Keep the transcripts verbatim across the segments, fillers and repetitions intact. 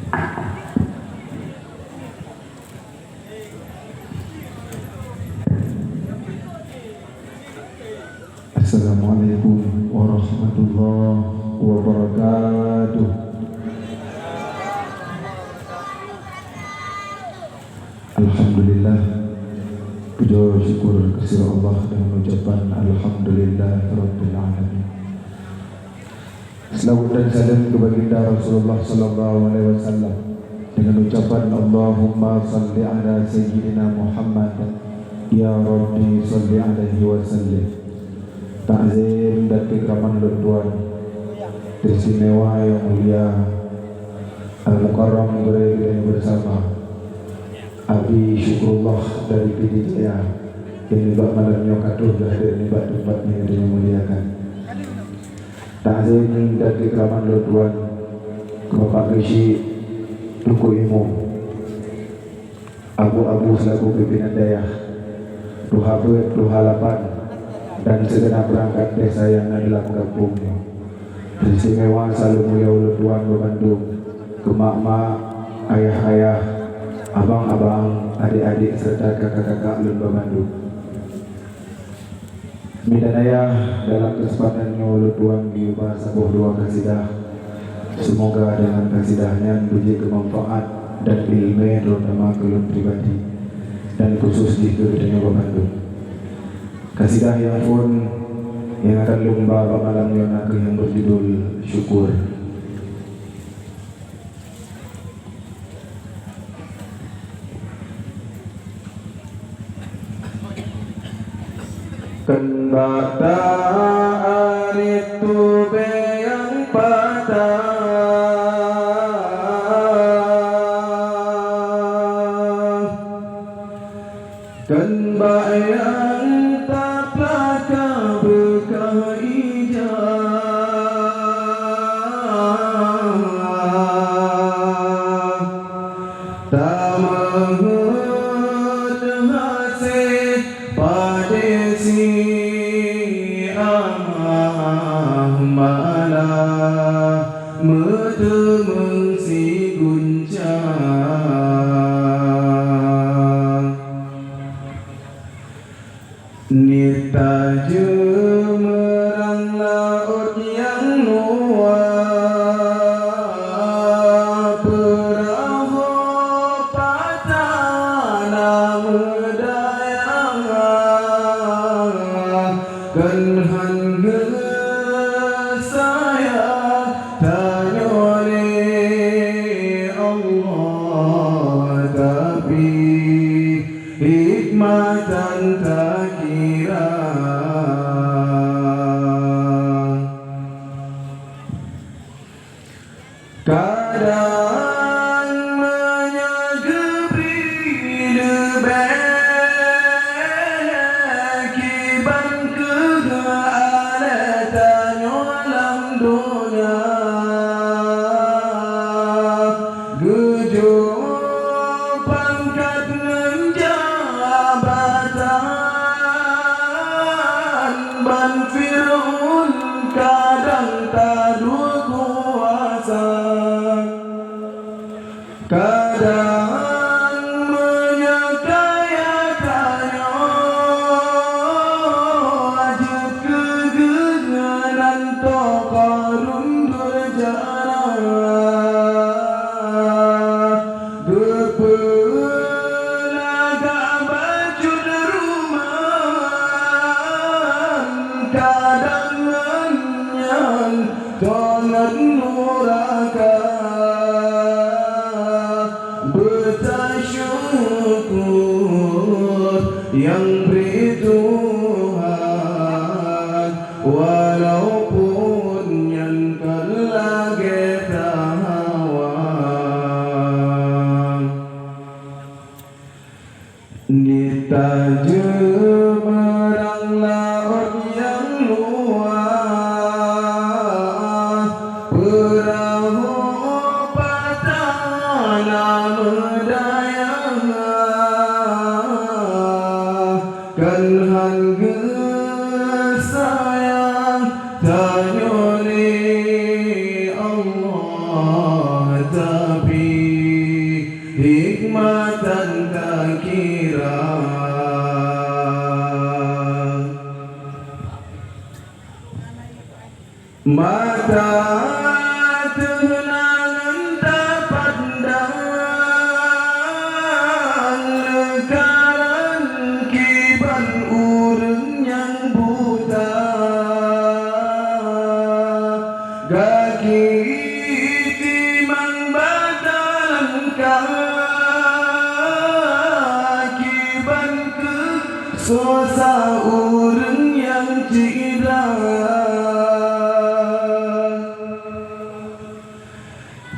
Assalamualaikum warahmatullahi wabarakatuh. Alhamdulillah. Puja syukur keu Allah dengan ucapan alhamdulillah rabbil alamin. Selawat dan salam keu baginda Rasulullah sallallahu alaihi wasallam dengan ucapan Allahumma salli ala sayyidina Muhammad, ya Rabbi salli alaihi wasallam. Takzim dan keukraman lôn tuan, teristimewa yang mulia, Al-Mukarram gurée geutanyoe bersama, Abi Syukurullah dari Pidie Jaya, yang nibak malam nyoe ka troh geuhadér nibak teumpat nyang geutanyoe muliakan. Takzim dan keukraman lôn tuan keu Bapak Geuchik, Teungku Imum, Abu-abu selaku pimpinan dayah, tuha beuet, tuha lapan, dan segenap peurangkat desa nyang na dalam gampông nyoe. Teristimewa saleuem mulia ulôn tuan beubandum, keu mak-mak, ayah-ayah, abang-abang, adék-adék, serta kakak-kakak lôn beubandum. Midan ayah, dalam keuseumpatan nyoe ulôn tuan geuyue ba saboh dua kasidah. Seumoga deungon kasidah nyan beujeuet keu manfaat dan iéleumé, terutama keu lôn pribadi dan khusos jih keu geutanyoe bandum. Kasidah nyang phon nyang akan lôn ba bak malam nyoe nakeuh nyang beujudul Syukur. Kheun bak ta arit tubée nyang patah, kheun bak nyang taplaka beukah ija. Tameuheuet hase padé si amah, malah meuteumeung si gunca. Nita jeumeurang laôt nyang luwa, peurahô patah na meudayah, kheun han geusayang tanyoe lé Allah, tapi hikmatan takira. Kadang meunyoe geubri leubeh kiban keu aneuk tanyoe lam donya, geujok pangkat ngon jabatan ban Fir'aun kadang taduek kuasa. Kadang meunyoe kaya tanyoe jeuet keu geuh nan toh Qarun durjana, geupeulagak bacut ruman kadang ngon nyan. Teumat nuraka, beusyukur nyang bri Tuhan, walaupun nyan kon lagée tahawa. Nita jeumeurang laôt nyang luwa, peurahô patah na meudayah, kon han geusayang tanyoe lé Allah, tapi Hikmatan takira. Mata teunangan tapandang leukaran kiban ureuëng nyang buta. Gaki timang batalan ka kiban keu sosa ureuëng nyang cira.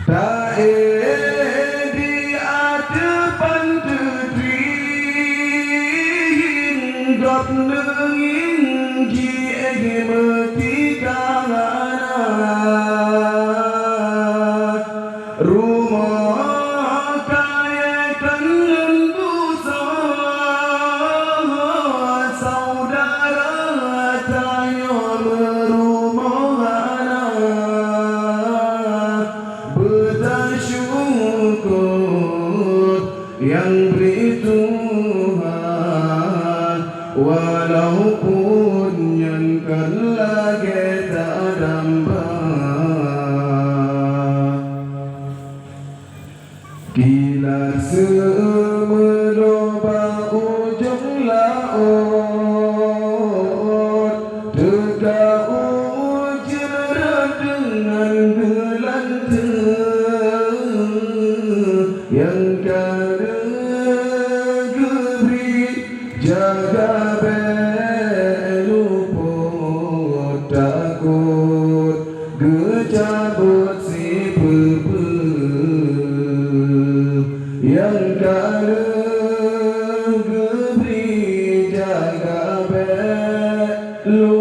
Ta-e di ateueh panteutri gobnyan jiéh meutika hana. Rumoh kayée kon ngon busoe, saudara tanyoe meurumoh hana. Beutasyukur nyang bri Tuhan, walaupun nyan kon lagée tadamba. Kilat seumeulo bak ujong laôt, teuka ujeuen rot deungon geulanteue nyang ka lheueh geubri. Jaga bék lupot takot geucabot sipeue-peue nyang ka lheueh geubri. Jaga bék lu-